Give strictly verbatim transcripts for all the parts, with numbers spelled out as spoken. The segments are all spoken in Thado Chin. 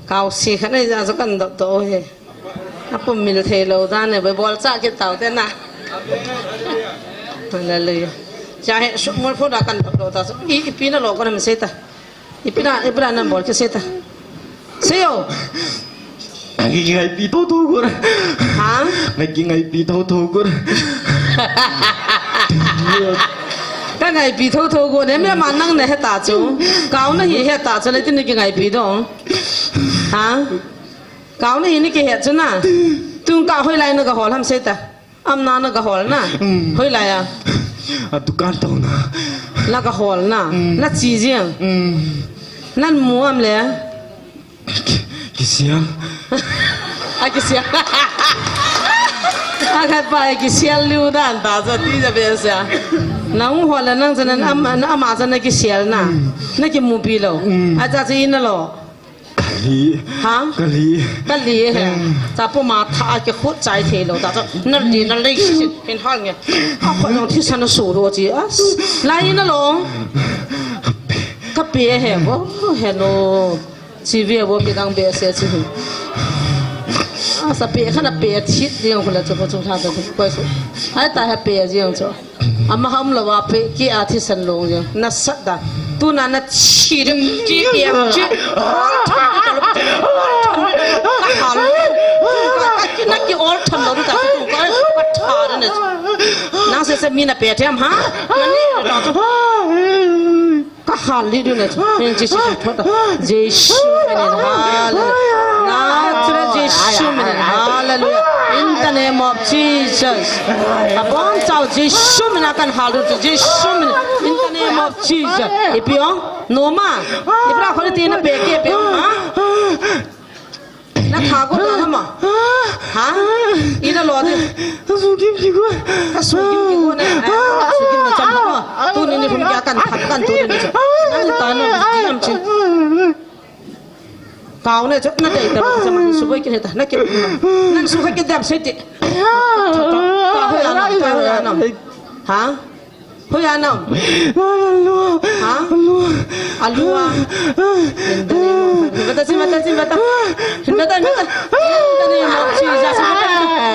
Kau si khat nei ja so kan dop to he. Apum mil thei lo dan ne, bol cha kit tau te na. Hallelujah. Cha he sumol pho da kan dop lo ta so. I, ipi na lo ko na mi se ta. Ipi na, ipi na nan bol ke se ta. Se yo. Ngai ngai pi to to ko. Ha? Ngai ngai pi to to ko. Ka ngaipi thotho go ne, mi ma nang ne heta chu. Kau na hi heta chu, le tin ki ngaipi dong. Ha? Kau na hi ni ki het chu na. Tung ka hoilai na ka hol ham se ta. Am na na ka hol na. Mm. Hoilai a. A dukan to na. Na ka hol na. Mm. Na chi jiang. Mm. Nan mu am le. Kisial. A kisial. A khat pa a kisial liu dan ta sa ti ja be sa. Nang ho la nang sa nan am, na ama sa na kisial na. Mm. Na kimupi lo. Mm. A cha chi na lo. Kali. Ha? Kali. Kali he. Mm. Cha po ma tha a ki khut chai thei lo ta cha. Na li na lei si hin hal nge. A ko nong thi sa na su ro chi as. Lai na lo. Ka pe he bo. Hello. Chi ve bo kidang behseh chi hi. A sa pe kha na pe thit ding khu la chu ko chu tha ta koi su. Hai ta ha pe jing chu. Ama ham lo wa pe ki a thisan lo jing. Na sat da. Tu na na chi de ki pe chi. Ka hal. Na ki ol tham lo ta tu ka ka tha de ne. Nang se se mi na pe them ha. Na ni ta tu. Ka hal li du ne chu. Min chi chi chu thot. Jesu min in hallelujah. Nazareth Jesu min in hallelujah. In the name of Jesus. Abon chao Jesu min a kan hal du chu Jesu min. In the name of Jesus. Ipi ong? Noma. Ibra kholi ti na pe ke pe ong ha? Na tha ko ta ma. Ha? Ina lo de. Ka su kim ki ko. Ka su kim ki ko na. Ai, ka su kim na cham ko. Tu ni ni hum kya kan tha kan tu ni ni. Na ni ta na di am chi. Kau ne chot na dei ta cham su boi ki ne ta. Na ki. Na su ka ki dam se ti. Ka ho ya na, ka ho ya na. Ha? Hoya nam. Alua. Ha? Alua. Alua. In the name of, bata, sin bata, sin bata. Sin bata, bata. In the name of Jesus.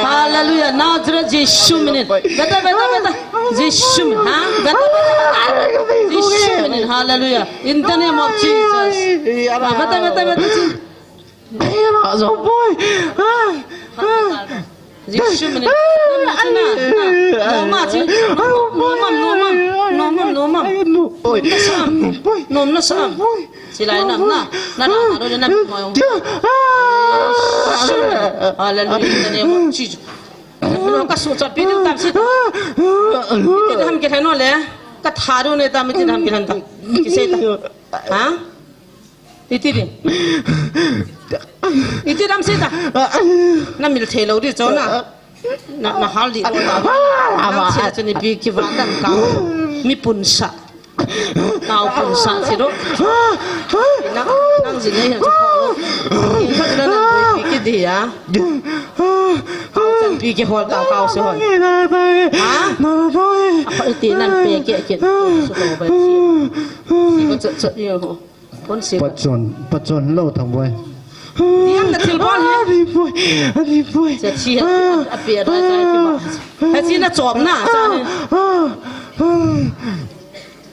Hallelujah. Nazareth Jesu min in. Bata, bata, bata. Jesu min. Ha? Bata, bata. Jesu min in. Hallelujah. In the name of Jesus. Ha, bata, bata, bata. Jesu min. Nom na sa. Nom na sa. Nom na sa. Silai nam na. Na na na na. Hallelujah. In the name of Jesus. Ka su cha pi tam si. Ti ham ke no le. Ka tha ru ne ta mi ti ham ke han ta. Ki se ta. Ha? Iti di. Iti dam sita. Na mil thei lo di chona. Na, na hal di lo ta. Nang thia chuni pi ki va dam ka. Mi punsa. Kau punsa si lo. Na, nang ji nei ha chu ko. Ki ka na na pi ki di ya. Kau chan pi ki hol ta kau si hol. Ha? Apa iti nan pe ke ke. Su lo ba si. Si ko chot chot yo ho. Pachon, pachon lo thang boi. Niam na thil bol hi. Ani boi, ani boi. Cha chi ha, a pe a dai dai ki ma. Ha chi na chom na, cha ni.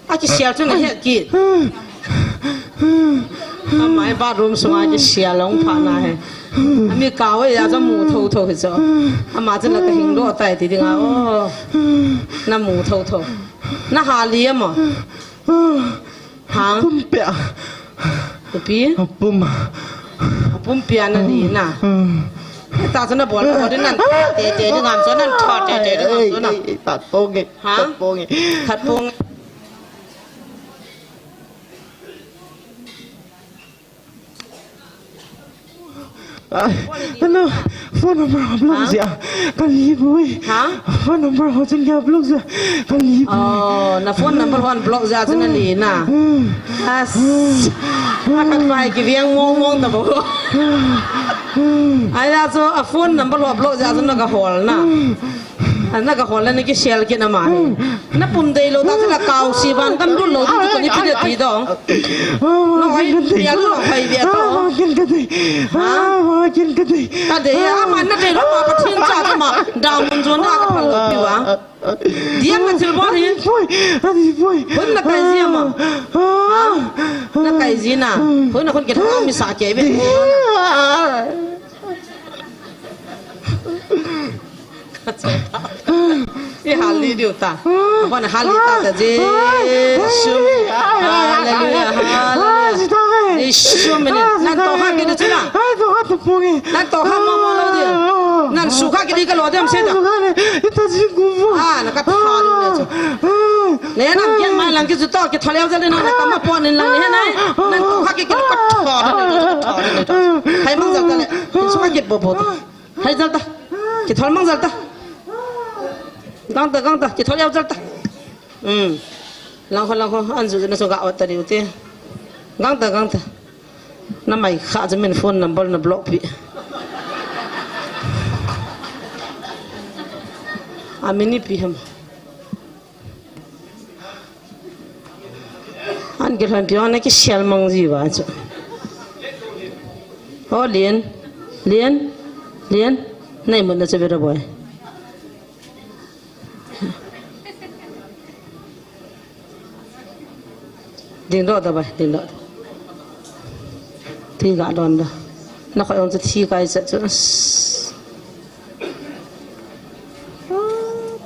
A ki sial chu na he ki. A mai bathroom sunga ki sial long pha na he. A mi ka we ya cha mu tho tho hi cho. A ma cha na ka hing do tai ti ding a. Oh. Na mu tho tho. Na ha li ma. Ha? Pum pia. Kopi? Pum. Pum pia na ni na. Hmm. Ta sa na bol, bol nan. Te, te, ni ngam sa nan tha, te, te, ni ngam sa na. Ei, ei, ei, tat pong e. Ha? Tat pong e. Tat pong e. Ai, ano, phone number ho block jia. Kali boi. Ha? Phone number ho chun kya block jia. Kali boi. Oh, na phone number ho block jia chun ali na. Hmm. As. Akan pai ki viang mong mong ta bo. Hmm. Ai la so a phone number ho block jia chun na ka hol na. Hmm. Ana ka hol na kisel kit na ma hi. Na pum dei lou ta la kau si van kan dul lou tu ko ni pide ti do. No, ai, ya lo, ai, ya to. Ha? Ka dei ya, ama na dei lou ma, Pathen cha ka ma. Dau mun jo na ka phal lou pi wa. Dia na thil bol hi. Ani poi, ani poi. Hun na kai ji ma. Ha? Na kai ji na. Hun na hun ke tha mi sa ke ve. I hal li diu ta. Bon hal li ta ta Jesu. Hallelujah, hallelujah. Jesu mene. Nan to ha ke de chila. Nan to ha mo mo lo de. Nan su kha ke di ka lo de am se da. Ah, na ka tha lu ne chu. Le na gen mai lang ki chu to ki thole au jale na ka ma pon in lang ne na. Nan to ha ke ke ka tha de ne. Hai mang jal ta le. Su kha ke bo bo. Hai jal ta. Ki thol mang jal ta. Gang ta, gang ta, ki thol au jal ta. Hmm. Lang kho, lang kho, an ju na so ga ot ta diu te. Gang ta, gang ta. Na mai kha chu min phone number na block pi. A min ipi ham. An ke lhon pi na kisel mang ji wa chu. O Lien, Lien, Lien. Nei mun na chu bera boy. Ding doh ta bai, ding doh. Ti ga don da. Na khoi ong chu thi kai cha chu.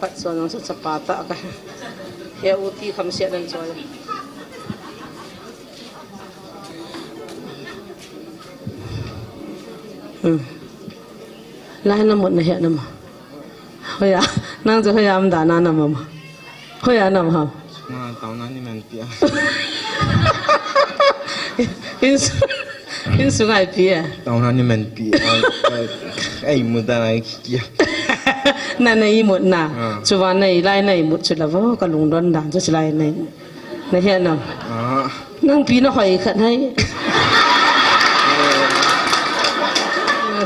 Pat so nang sa chapa ta ka. He u ti kham sia dan choi. Hmm. Lai na mut na he na ma. Hoiya, nang chu hoiya um da na na ma ma. Hoiya na ma ha. Ma, tau na ni man pi a. In su, in su ngai pi a. Tau na ni man pi a. Ai, mu da na ki a. Na na i mut na. Ah. Chu va na i lai na i mut chu la vo, ka lungdon dan chu lai na i mut. Na he na. Ah. Nang pi na hoi khat hai.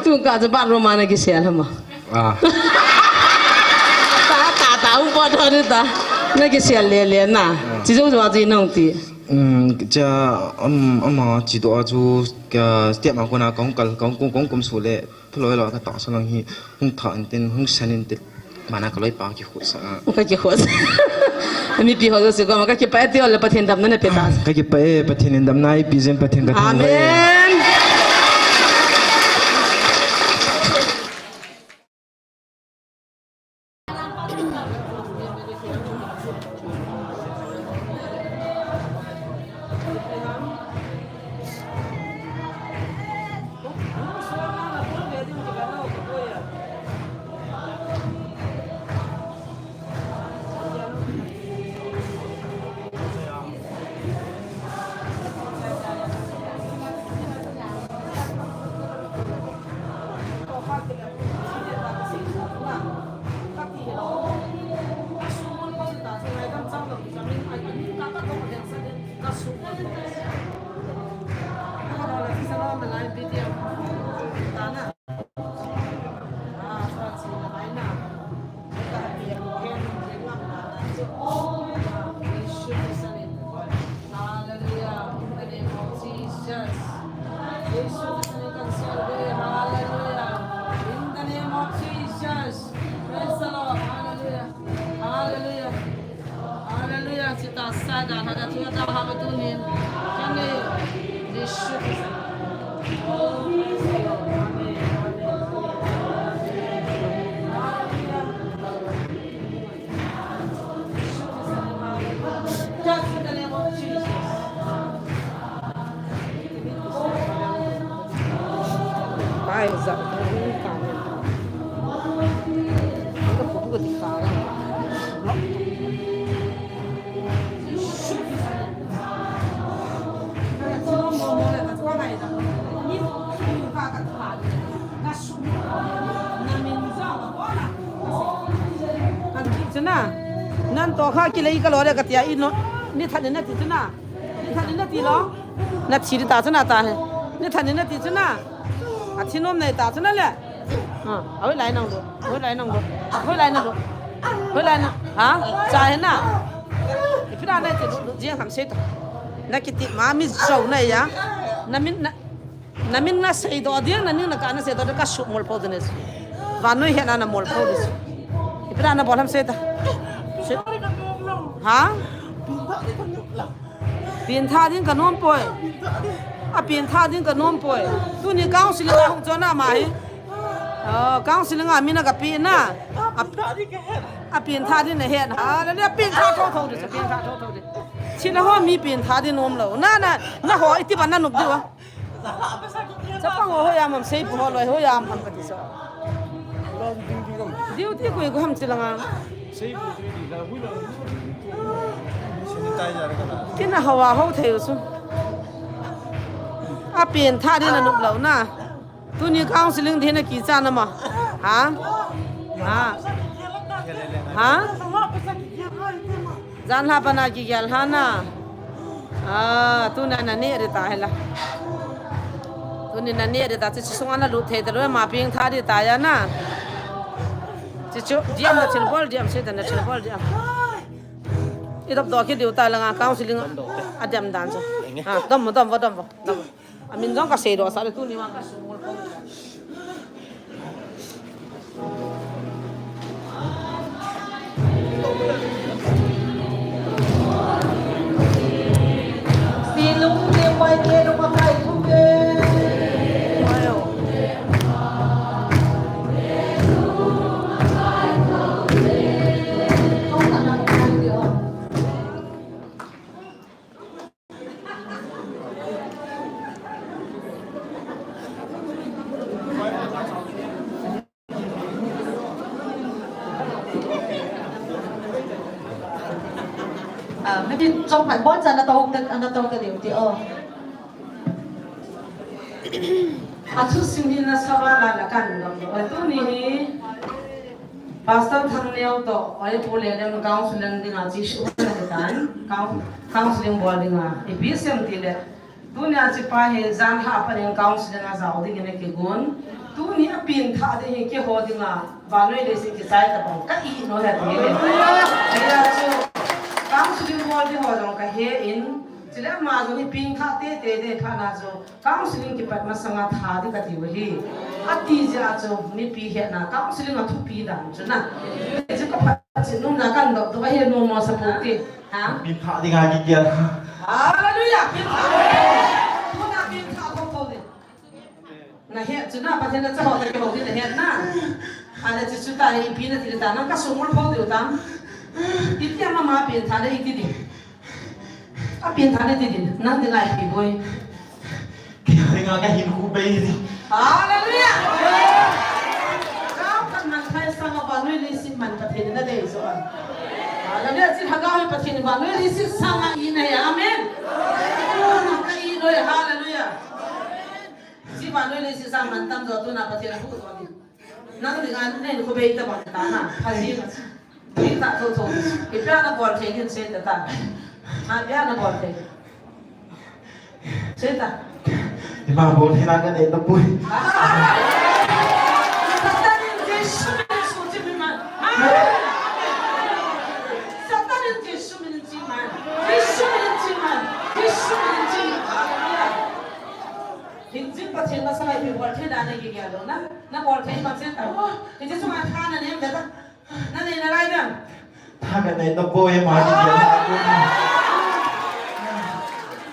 Tu ka chu bathroom a na kisel hama. Ah. Ta, ta, ta, um, pa, ta, ta. Na kisel le, le, na. Ah. Chi jo jo a chi nong ti. Um, cha, um, ama chi to a chu ka step ma ko na kong kal, kong, kong, kong kum su le. Phalou lo ka ta sa lang hi, hung tha in tin, hung san in tin. Mana ka loi pa ki khu sa. Ka ki khu sa. Mipi ho jo si ko ma ka ki pa ti o le Pathen damna na pe ta. Ka ki pa e, Pathen in damna i pi jen Pathen ka thang. Amen. Hallelujah. In the name of Jesus. Hallelujah. In the name of Jesus. Praise the Lord. Hallelujah. Hallelujah. Hallelujah. Chita sada haga tu ta ha tu ni. Kani. Yeshu. Oh, praise the Lord. Amen. Amen. Hallelujah. Just in the name of Jesus. Pai, za, ka ni. Ka pu ka di ka. Chuna, nan to kha kilei ka lo le ka tia i no, ni tha ni na ti chuna. Ni tha ni na ti lo. Na thi ta chuna ta he. Ni tha ni na ti chuna. A thi nom nei ta chuna le. Ha, a hoi lai nang do. A hoi lai nang do. A hoi lai nang do. Hoilai na, ha? Cha hi na. Ipi na na ti lu, lu jeng ham sei ta. Na kiti ma mi jo na ya. Na min na, na min na seidoh ding, na ning na ka na seidoh ding, ka sumol po ding. Vannoi hetna na mol po ding. Ipi na na bol ham sei ta. Sei. Ha? Pengtha ding ka nom poi. A pengtha ding ka nom poi. Tuni counseling a hung chon a ma hi. Oh, counseling a mi na ka pe na. A, a pengtha ding na he na. Hallelujah, pengtha tho tho ding, pengtha tho tho ding. China ho mi pengtha ding nom lou. Na, na, na ho iti ban na nop diu a. Chapang ho, ho ya mam sei pu ho loi, ho ya mam ka ti so. Duty koi ko ham chi langa. Kina hawa ho thei u su. A pengtha ding na nop lou na. Tuni counseling ding na kicha na ma. Ha? Ha? Ha? Jan lha pa na kigel lha na. Ah, tuni na ne ri ta hela. Tuni na ne ri ta, chi chi sunga na lut thei ta lou, ma pengtha ri ta ya na. Chi chu, diam na thil bol, diam sei ta na thil bol, diam. I dop dop ki diu ta langa counseling a diam dan chu. Ha, dom, dom, dom, dom. Amin jong ka seidoh sa le tuni vang ka sumol po. Silung te pai te lo ma kai thu ke. Ah, maybe chong phat bon cha na tong ta, na tong ta diu ti o. A thu sim hi na sa va la la kan dong. Oi, tuni hi Pastor Thangneo toh, oi, Pu Lengneo counseling dinga chi su na tan. Coun-, counseling bol dinga. Ipi sem ti le. Tunia chi pa hi jan lha a pat in counseling a jao dingin a kigon. Tuni a pengtha ding hi keiho dinga vannoi leiset kichai tabang ka i no he ti le. Hia chu counseling bol ding ho jong ka he in, chule ama jong hi pengtha tete ding phat na chu counseling kipat masanga tha ding ka ti u hi. Ati jeh a chu mipi hetna counseling a thupi dan chu na. Chu ka phat chin nom na kan dop dop a he nom mo sa po ti. Ha? Pengtha dinga kigel. Hallelujah. Pengtha. Tuna pengtha tho tho ding. Na he chu na Pathen na cha ho ta keiho ding na he na. Ana chi chu ta ipi na ti ta na ka sumol po diu tam. Iti ama ma pengtha na iti ding. A pengtha na ti ding. Nang dinga ipi boi. Kei dinga ka hinkho bei ding. Hallelujah. Lhagao khat man thei sanga vannoi leiset man Pathen na dei jo. Hallelujah. Chi lhagao hi Pathen vannoi leiset sanga i na he. Amen. Ka i noi. Hallelujah. Chi vannoi leiset sanga man tam jo tuna Pathen hu jo ni. Nang dinga nei khu bei tabang ta na. Phaji. Pengtha tho tho. Ipi a na bol thei hin sei ta ta. Ha, ipi a na bol thei. Sei ta. Ima bol thei na ka nei tapoi. Satan in Jesu min in suhchip man. Satan in Jesu min in chip man. Jesu min in chip man. Jesu min in chip man. Hallelujah. Hingjing Pathen masanga ipi bol thei dan na kigel lou na. Na bol thei man sei ta. Hiche chunga tha na nem le ta. Na nei nalai dem. Tha ka nei tapoi ma ni.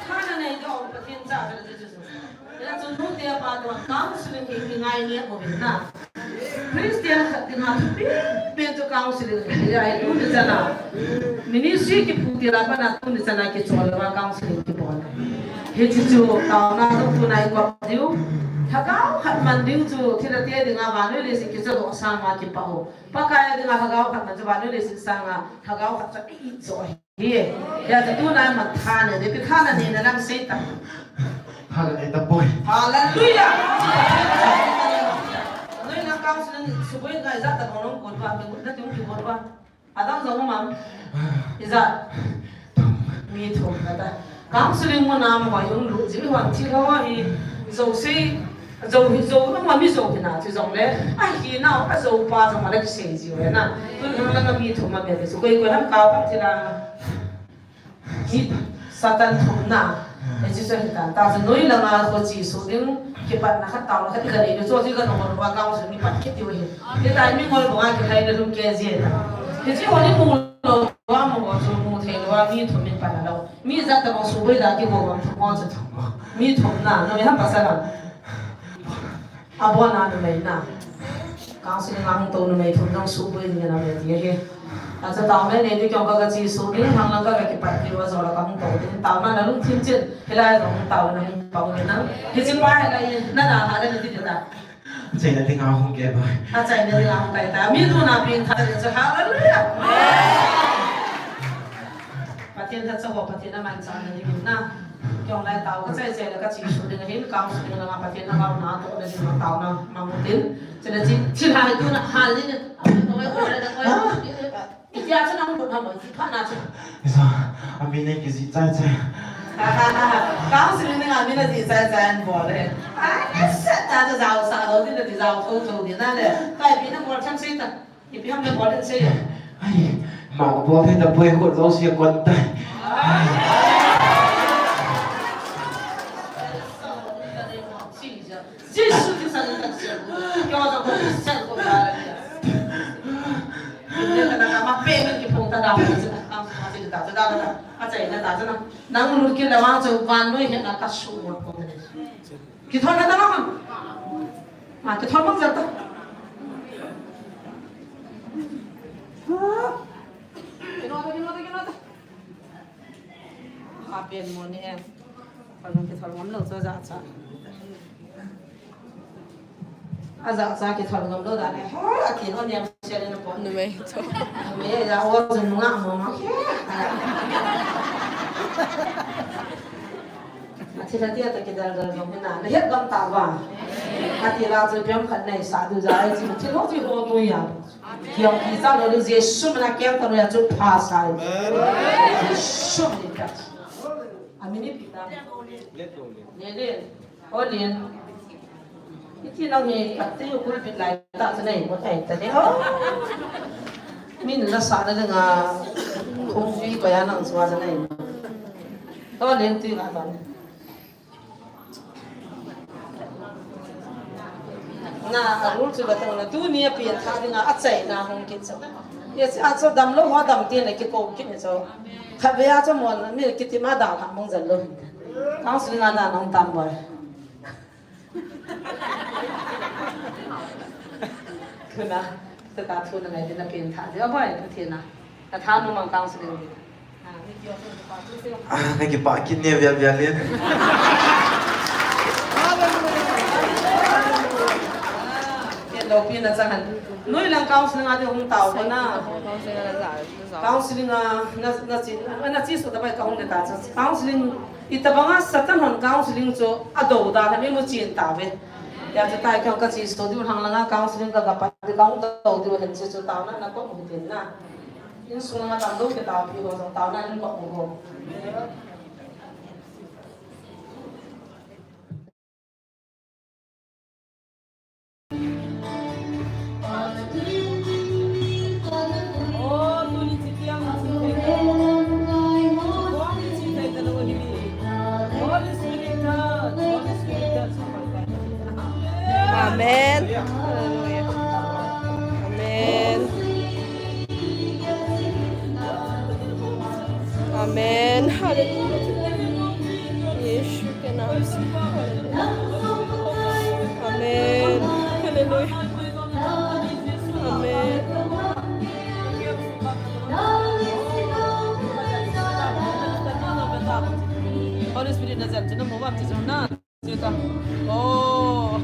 Tha na nei ding Pathen cha ka chu chu. Hia chu nute pa toh counseling hi kingai ni o na. Christian khat dinga thupi pen chu counseling hi ai tuni chana. Ministry kiphuti la pat na tuni chana kichol lou va counseling kibol. Hiche chu taona jong tuna i kop diu. Lhagao khat man ding chu thilha te dinga vannoi leiset kichol lou sanga kipah u. Pakai dinga lhagao khat man chu vannoi leiset sanga lhagao khat chu i i jo hi. Hia chu tuna man tha nei ding, ipi tha na nei na lam sei ta. Tha ka nei tapoi. Hallelujah. Noi na counseling suboi ngai ja ta bong long kon pa, na tung ki kon pa. Adang jong um am. Ijat. Mi thum kata. Counseling mun a ma hung lut ji hon thil ho hi. Jouse. Jou hi jou, nangma mi jou hina chu jongle, ahinau, ajou pa jong ana kisei jiu hina. Tun nang langa mi thum a mi ti chu, koi koi ham kau ham ti la. Hi Satan thumna. Hiche chu hitan. Tah chu noi langa kho chesuh ding, kipatna khat taona khat i kanei diu chu, chu kanung lou a council mi pat kit diu ahi. Hitia mi ngol banga kilhaina lhum kei jia ta. Hiche ho ni mu lou a, mu ho chu mu thei lou a, mi thum in pan lou. Mi jat tabang suboi da kibol bang thum ho chu. Mi thumna, numei ham pasal ham. Abona numei na. Council a hung tou numei thum jong suboi ding ana ve ti ahi. Achu taona nei ding kong ka, ka chesuh ding, hang lang ka, ka kipat diu a, jou la ka hung tou ding. Taona na lungthim chin, hilai jong hung taona hung pang ding nang. Hiche pa hilai, na na ha le ni ti ta. Achaina dinga hung kei bai. Achaina dinga hung kei ta. Mi tuna pin tha le chu, hallelujah. Pathen thacha ho, Pathen a manchahna dingin na. Kei jong lai tao ka chai chai le ka chesuh ding ahin, council ding langa Pathen na vauna tohna ding taona mang tin. Chule chi, chi hai tuna hal ding. Itia chu nang lut ham, chi pha na chu. Isa, amin nei kijih chai chai. Council ding amin a jih chai chai an bol e. Ai, sa ta ta jao sa lou ding, ti jao tho tho ding na le. Kai pi na bol chang sei ta. Ipi ham le bol in sei. Ai, ma bol thei ta poi, khut jouse kon tai. Jesu Christa in taksel. Kyo to ko sel ko ba. Ni ta na ma pe min ki phong ta da. Am ma ti ta ta da da. Achaina ta ta na. Nang lut kit le vang chu vannoi hina ka su mo ko. Kithol na ta ma. Ma, kithol mang jal ta. Kithol ta, kithol ta, kithol ta. Apen mo ni em. Kithol ngam lou chu jahcha. Ajahcha kithol ngam lou dan e. Ha, atin o niam sia le na po. Numei to. Numei ja o jun nga mo ma. Athi la tia ta kidal dal jong hina. Na het gam ta va. Athi la chu piang khat nei sa du ja ai chi, chi lo chi ho tu ya. Kiang ki sa lo du Jesu mina kiang ta lo ya chu pha sai. Jesu mina ta. Amin ipi ta. Lelen. Olin. Iti nang hi kati u kulpit lai ta chu nei mo tai ta de. Min la sa na nga. Kung pi ko ya nang swa sa nei. Olin ti nga ta. Na, a rul chu la tang na, tuni a pian tha dinga, achaina hung kit chu. Yes, a chu dam lou, ho dam ti na kiko kit ni chu. Khatvei a chu mon, mi kiti ma da kha mong jal lou. Council a na nong tam boi. Tuna, tata tuna ngai dina pian tha. Dia boi, Pathen a. Ka tha nu mang council ni. Ah, na kipah kit ne vial vial in. Ken lo pi na chang han. Noi lang council nga de hung tao ko na. Counseling a na, na chi, na chi su ta bai ka hung de ta cha. Counseling i ta banga Satan hon counseling chu a do da na mi mu chin ta ve. Ya chu tai ka ka chi su di hang langa counseling ka ka pa di ka hung do di hen chi chu ta na na ko mu tin na. Insung lama tamjo kitapi ho, jong taona in ko ho. Amen. Hallelujah. Amen. Amen. Hallelujah. Yeshu ke naam se. Hallelujah. Amen. Hallelujah. Amen. Holy Spirit na jan tu na mo baptism na. Sita. Oh,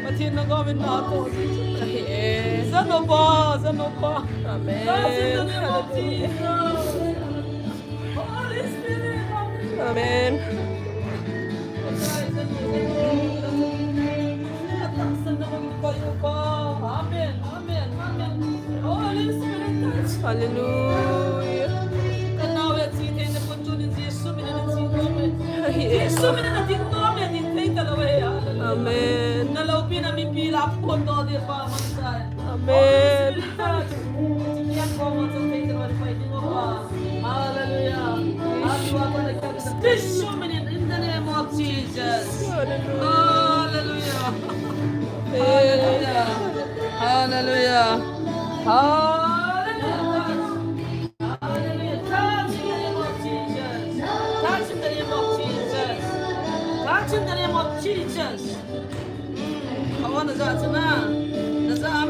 Pathen na gom in na to. Ahi e. Zanopa, Zanopa. Amen. That's in the name of Jesus. Holy Spirit, Amen. Amen. Amen. Holy Spirit, touch. Hallelujah. Ka nau e chi te na kun tu ni Jesu min na chi to me. Ahi e. Jesu min na tin to me, tin te ta lo e. Hallelujah. Amen. Na loupina mipi lah a phondoh ding Pa Pakai. Amen. Holy Spirit, touch. Hallelujah. Hallelujah. Special minute in the name of Jesus. Hallelujah. Hallelujah. Hallelujah. Hallelujah. Hallelujah. Touch in the name of Jesus. Touch in the name of Jesus. Touch in the name of Jesus. Mm. Kawan na za chuna. Na za am.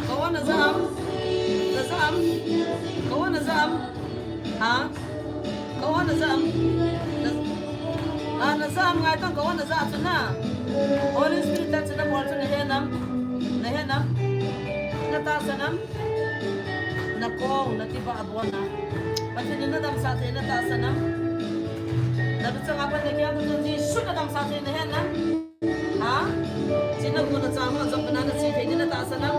Kawan na za am. Na za am. Kawan na za am. Ha? Kawan na za am. Na, ah, na za am ngai tang kawan na za chuna. Holy Spirit ta chuna bol chuna he nam. Na he nam. Na tahsan am. Na kong, na kiba abona. Pathen in na damsah thei na tahsan am. Na luchang a pat na kiang tu Jesu na damsah thei na hen am. Ha? China gu na chang ho jong na na chi thei na tahsan am.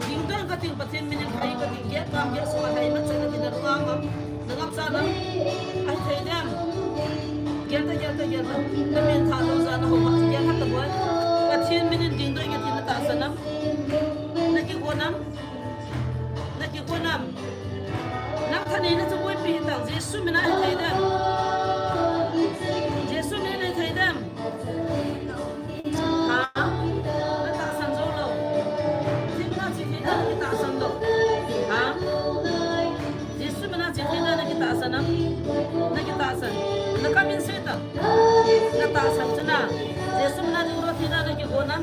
Ding dang ka ting Pathen min in hai ka ting ge kam ge so ka hai ma chang na tin na ruang am. Na ngap sa nam. Ai thei dem. Gel ta, gel ta, gel ta. Na min tha lo za na ho ma gel ha ta boi. Pathen min in ding dang ka ting na tahsan am. Na kigo nam. Na kigo nam. Nang thaneina chu boipi hitang. Jesu min a hithei dem. Jesu min a hithei dem. Ha? Na tahsan jou lou. Thim na chi thei dem, na kitahsan lou. Ha? Jesu min a chi thei dem, na kitahsan am. Na kitahsan. Na kamin sei tam. Na tahsan chu na. Jesu min a ding lou thei dem, na kigo nam.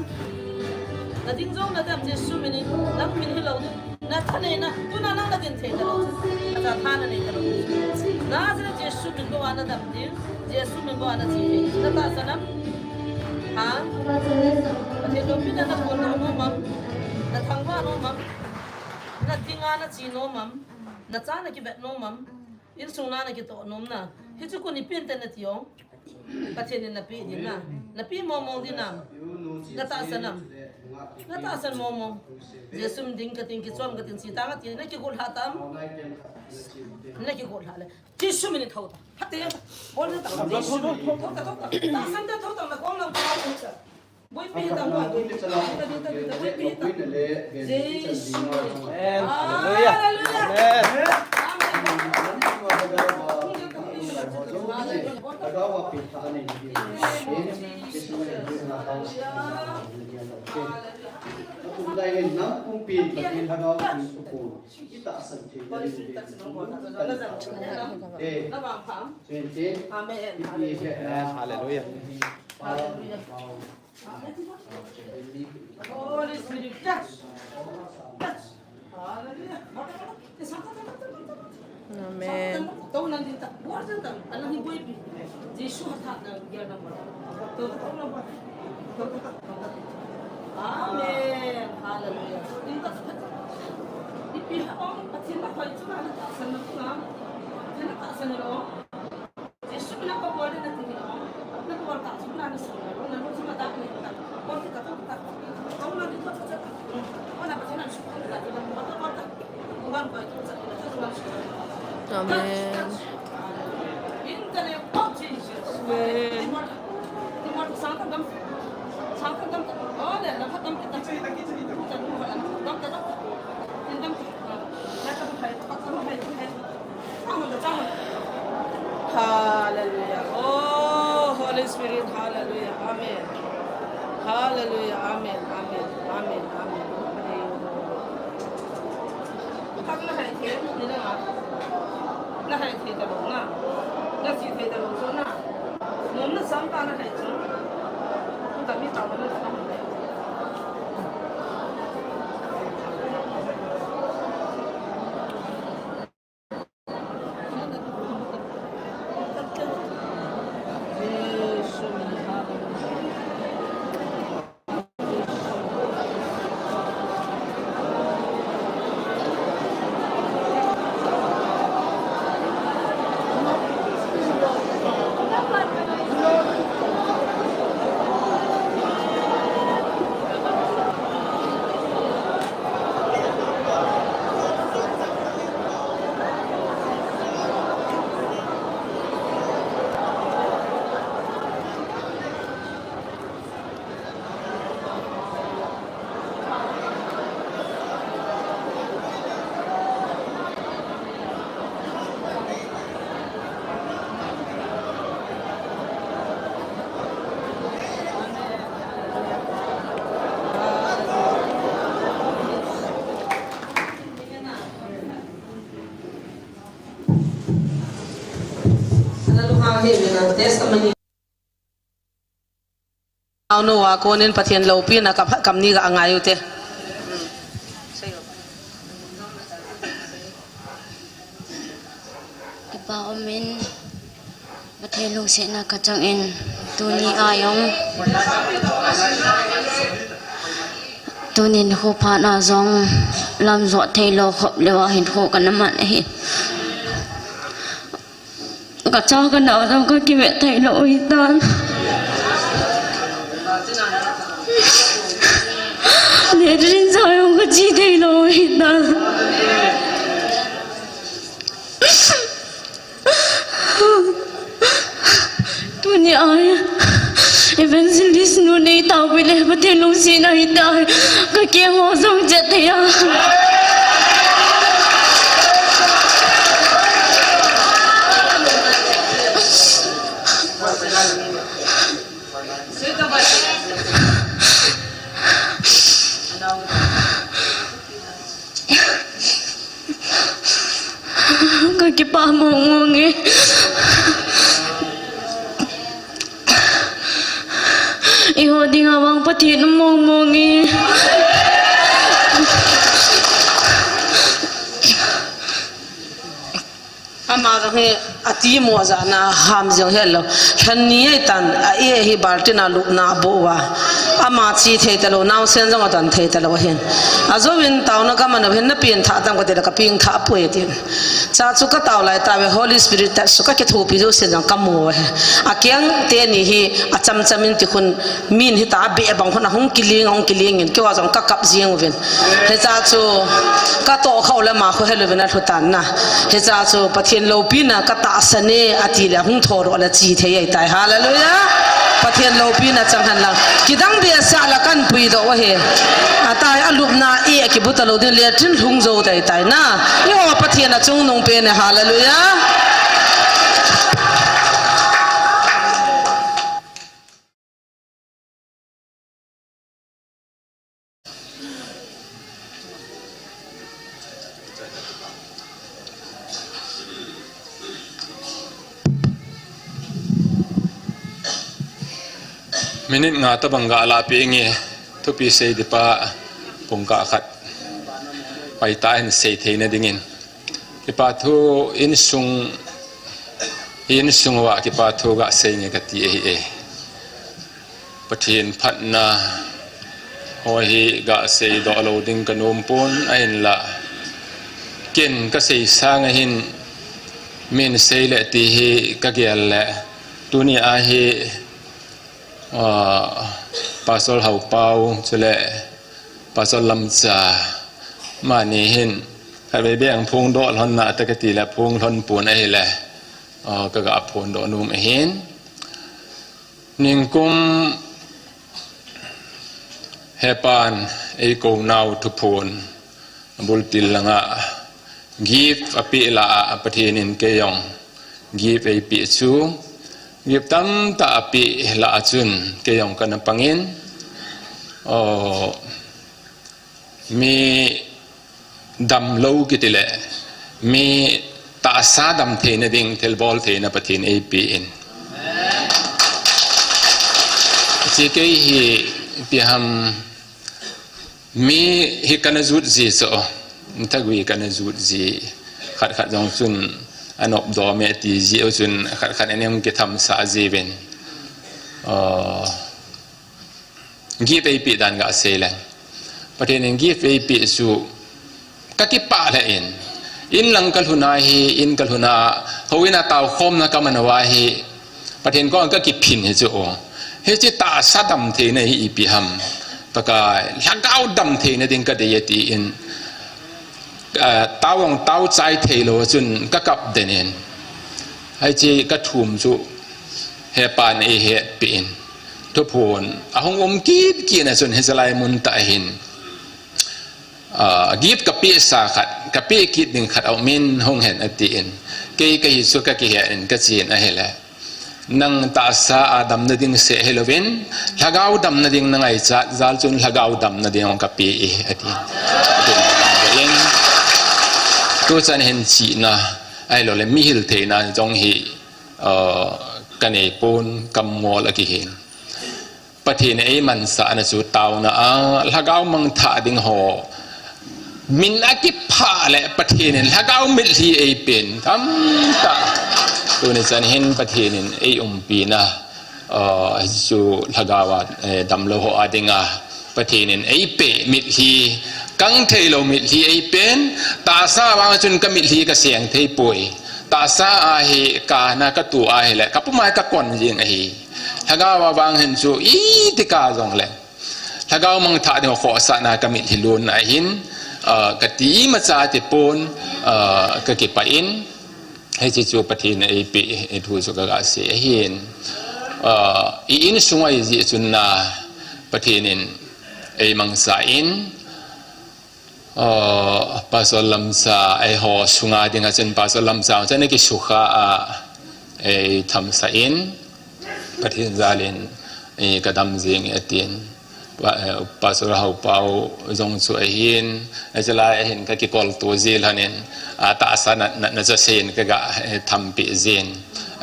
Na ding jou na dem Jesu min in, nang min hilou ding. Na thaneina, tuna nang na din thei talou. Na tha na nei talou. Nazareth Jesu min bou a na dam ding, Jesu min bou a na chi ding. Na tahsan am? Ha? Pathen loupina na phondoh nom am? Na thangvah nom am? Na dinga na chi nom am? Na cha na kivet nom am? Insung na na kitoh nom na. Hichu kuni pen te na ti ong. Pathen in na pe ding na. Na pe mong mong ding na. Na tahsan am? Na tahsan mong mong. Jesu min ding ka ting kichom ka ting chi ta ka ti na kigot lha tam. Na kigot lha le. Jesu min in thou ta. Hati ta. Bol ta. Jesu min in thou ta, thou ta. Tahsan ta, thou ta, na kong na pa. Boipi ta, boipi ta. Boipi ta, boipi ta. Jesu. Amen. Hallelujah. Hallelujah. Amen. Amen. Hallelujah. Hallelujah. Hallelujah. Holy Spirit, touch. Touch. Hallelujah. Amen. Amen. Hallelujah. Amen. Amen. Hallelujah. Oh, Holy Spirit, hallelujah. Amen. Hallelujah. Amen. Amen. Amen. Amen. Hallelujah. Kak na hai the, ni na. Na hai the ta lo na. Na si the ta lo so na. Nom na sang ta na hai chu. Ku ta mi ta na sa. Naonu a konin Pathen loupina ka, kam ni ka angai ute. Kipa umin, Pathen lungsetna ka chang in, tuni a jong, tunin khophat na jong, lam jot thei lou khop leu a hin kho ka na man ahi. Ka cha ka nao jong ka kive thei lou ahi tan. Latrine cha jong ka che thei lou ahi tan. Tuni a, Evangelist nu nei taopeh le, Pathen lungsetna hita, ka keng ho jong chet thei a. Ka kipah mong mong e. Eiho dinga vang Pathen um mong mong e. Ama jong hi ati mo jana ham jong helou. Lhan ni ahi tan, a e hi baltin a lupna aboh uva. Ama che thei talou, naosen jong adon thei talou ahin. Ajouvin taona ka man uva hin na peng tha tam ka ti le ka peng tha poi tin. Cha chu ka tao lai tah uve, Holy Spirit touch chu ka kithopi jousen jong ka mu uve. Akeng teni hi acham cham in ti khun min hita abeh bang khun ahung kiling, ahung kiling in keiho jong ka kap jeng uvin. Hicha chu ka toh kha u le ama khu helou vin alhu tan na. Hicha chu Pathen loupina ka tahsan e ati le hung thou le che thei ahi tai. Hallelujah. Pathen loupina chang hen lang. Kidang behseh le kan puidoh u ahi. Atai alupna e akibu talou ding latrine lhung jou tai tai na. Eiho Pathen achungnung pen e. Hallelujah. Minute nga tobang ga lah peh inge, thupi sei ding pa pungkah khat pai ta hin sei theina dingin. Kipa thu insung, insung uva kipa thu ga sei nge kati ahi e. Pathen phatna ho hi ga seidoh lou ding ka nom pon ahinla. Ken ka sei sang ahin min sei le ti hi ka gel le. Tuni a hi, ah, Pastor Haopao chule Pastor Lamcha mani hin khatvei beh phongdoh lhon na ta ka ti le phong lhon pon ahile, ah, ka ga phondoh nom ahin. Ningkum hepan eikou nau thuphon bultil langa gift apeh lah a Pathen in kei jong gift eipeh chu, gift tamtah apeh lah a chun kei jong kana pangin, aw, mi damlou kiti le, mi tahsa dam theina ding, thilbol theina Pathen eipeh in. Hiche kei hi ipi ham, mi hi kana jut ji chu, thagui kana jut ji, khat khat jong chun anop dom e ti ji u chun, khat khat in jong kitham sah ji uvin. Aw, gift eipeh dan ga sei leng. Pathen in gift eipeh chu ka kipah lheh in. In lang ka lhun a hi, in ka lhun a, houin a taokhomna ka man uva hi, Pathen koma ka kiphin hi chu. Hiche tahsa dam theina hi ipi ham. Pakai, lhagao dam theina ding ka dei e tin. Ah, tao jong tao chai thei lou chun ka kap den in. Hiche ka thum chu hepan eihetpeh in. Thuphon ahung um kit kit na chun hiche lai mun tah hin, ah, gift ka pehsa khat, ka peh kit ding khat aum in hung hen atin. Kei kahi chu ka kihe in ka chen ahile. Nang tahsa a damna ding seh hilouvin, lhagao damna ding na ngaichat jal chun lhagao damna ding ka pe e, ati. Tuchan hin chihna, ahilouleh mihil theina jong hi, uh, ka nei pon, ka mol a kihin. Pathen in eimansahna chu taona a, lhagao mangthah ding ho min akiphah le Pathen in lhagao mitlhi eipen. Tamtah. Tuni chan hin Pathen in eiumpina, ah, chu lhagao a, eh, damlou ho a dinga Pathen in eipeh mitlhi, kang theilou mitlhi eipen. Tahsa vang chun kamitlhi kaseng thei poi. Tahsa a hi kana katu a hile kapum a hi kakon jing ahi. Lhagao a vang hin chu itika jongle lhagao mangthah ding khohsahna kamitlhi lonna ahin, ah, kati imacha tipon, ah, kakipah in, hiche chu Pathen in eipeh thu chu kagasei ahin, ah, i-insunga ijeh chun na Pathen in eimangcha in, ah, Pastor Lamcha eiho sunga dinga chun Pastor Lamcha chun akisukha a eithamsah in, Pathen jalin, eh, kadam jing e atin. Pa-, eh, Pastor Haopao jong chu ahin, eh, chulai ahin kakikolto jilhon in, ah, tahsa na, na, nacha seiyin kaga, eh, thampeh jin.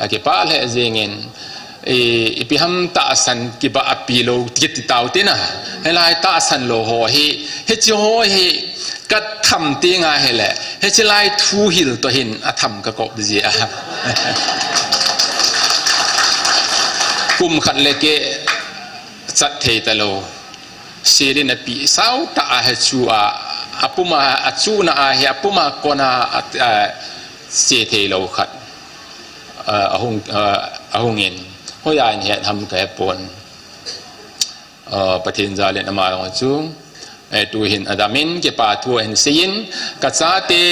Akipah lheh jingin, eh, ipi ham tahsan kiba api lou kiti tau tina. Hilai tahsan lou ho hi, hiche ho hi, katham tenga hile, hiche lai thuhil toh hin atham kakop ji a. Kum khat le keh chat thei talou. Selin api sao tah a hichu a, apuma, achuna a hi apuma kona a, a, che theilou khat. A, ahung, a, ahungin. Hoiya ahin het ham kahepon. Ah, Pathen jalin ama jong chu, eh, tuhin adamin kipa thu ahin seiyin, kachate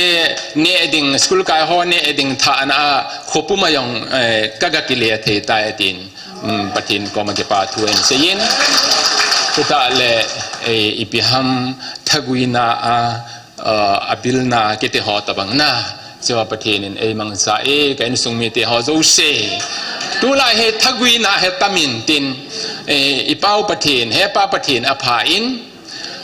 neh ding, school kai ho neh ding thahna a, khopum a jong, eh, kaga kile thei tai atin, um, Pathen koma kipa thu ahin seiyin. Chutah le, eh, ipi ham thaguina a, ah, abilna kiti ho tobang na. Chua Pathen in eimangcha e, ka insung mite ho jouse. Tulai hi thaguina hi tamin tin, eh, i Pau Pathen, he Pa Pathen apha in,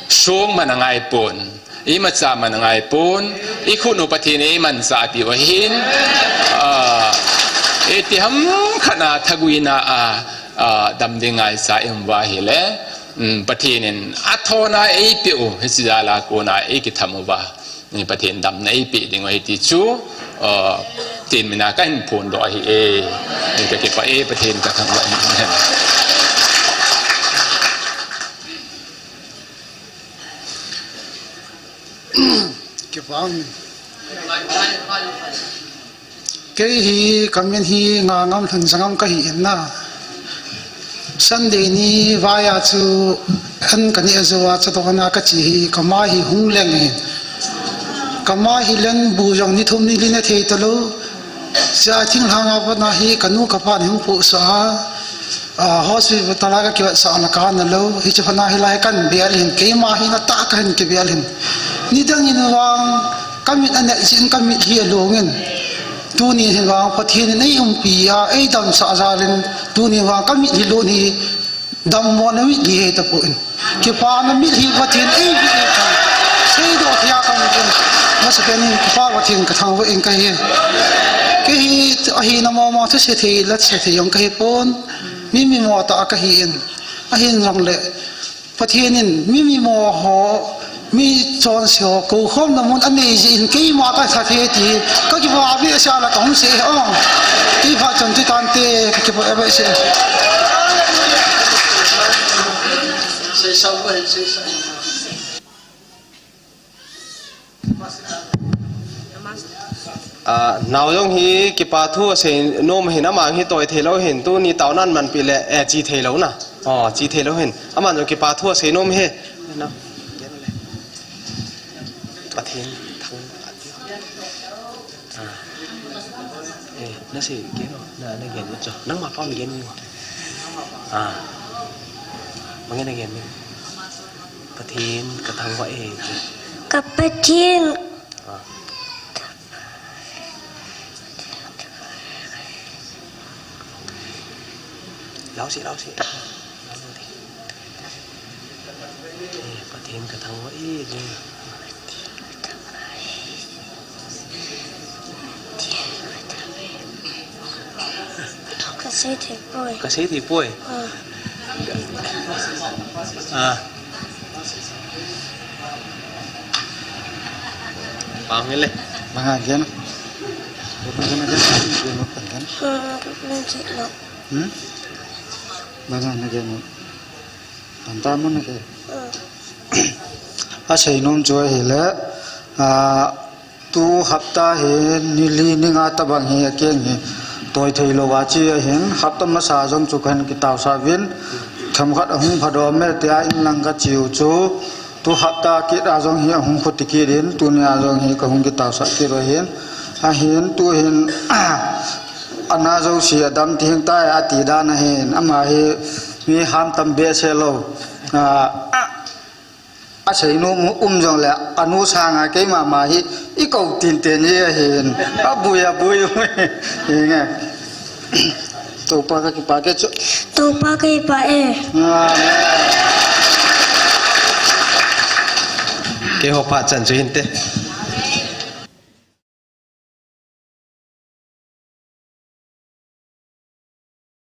song man angai pon. Imacha man angai pon. I khut u Pathen in eimancha piu ahin. Ah, iti ham khat a thaguina a, ah, dam ding ngaicha ium uva ahile. Um, Pathen in athona eipeh u, hiche jal a kona eikitham uva. Ni Pathen damna eipeh ding u ahi ti chu, uh, tin mina kahin phondoh ahi e. Ni kakipah e, Pathen kathangvah in. Kipah. Kei hi kamin hi Ngangam Lhunzangam kahi in na. Sunday ni vaiya chu an kaneh jou a chadona kache hi kama hi hung leng in. Kama hi leng bu jong ni thum ni li na thei talou. Sia thinglhang a pat na hi kanu kapan hung pu sa a. Ah, hospital a kakivetsahna kana lou, hiche phat na hilai kahin bel in, keima hi natah kahin kibel in. Nidang in vang, kamit aneh jeh in kamit hi along in. Tuni hin vang, Pathen in eiumpi a, eidamsah jal in, tuni vang, kamit hi lon hi, dammona mitlhi hi tapon. Kipana mitlhi Pathen eipeh in. Seidoh thei a kamit in. Masapen in, Kapa Pathen kathangvah in kahi. Kei hi, ahina mama thusei thei, latsei thei jong kahi pon. Mi mimo tah kahi in, ahin jongle, Pathen in mi mimo ho, mi chonse ho, koukhomna mun anei jeh in keima katha thei ti, kakipah behseh a la kahung sei o. Kei phat chun chu tante, kakipah behseh. Sei sao ko, sei sao. Ah, nao jong hi kipa thu asei nom hin, aman hi toi thei lou hin, tuni taona aman pi le, eh, che thei lou na. Oh, che thei lou hin. Aman jong kipa thu asei nom hi. Na. Pathen thang. Ah. Eh, nasei gen o. Na, na gen o. Nangma pa mi gen o. Ah. Bang in na gen mi. Pathen kathangvah e. Ka Pathen. Ah. Lau si, lau si. Eh, Pathen kathangvah e. Kasei thei poi. Kasei thei poi. Ah. Ah. Pang le. Banga gen. Banga gen. Hmm, nanti lo. Hmm? Banga gen. Tanta mo na ke. Hmm. Asei nom chu ahile. Ah, Tu hapta hi ni li ni nga tabang hi akeng hi toi thei lou a chi ahin, hapta masa jong chu kahin kitaosah uvin, themkhat ahung phadom e tia in lang kache u chu, tu hapta kit a jong hi ahung khuti kit in, tunia jong hi kahung kitaosah kit u ahin, ahin tuhin, ana jouse adam ti hing tai ati dan ahin, ama hi mi ham tam behseh lou. Ah, Asei nom um jongle, anu sanga keima ma hi, i kou tinten ji ahin. Abui, abui, abui. Hinge. Toupa kakipah e chu. Toupa kakipah e. Ah. Keiho phat chan chu hinte.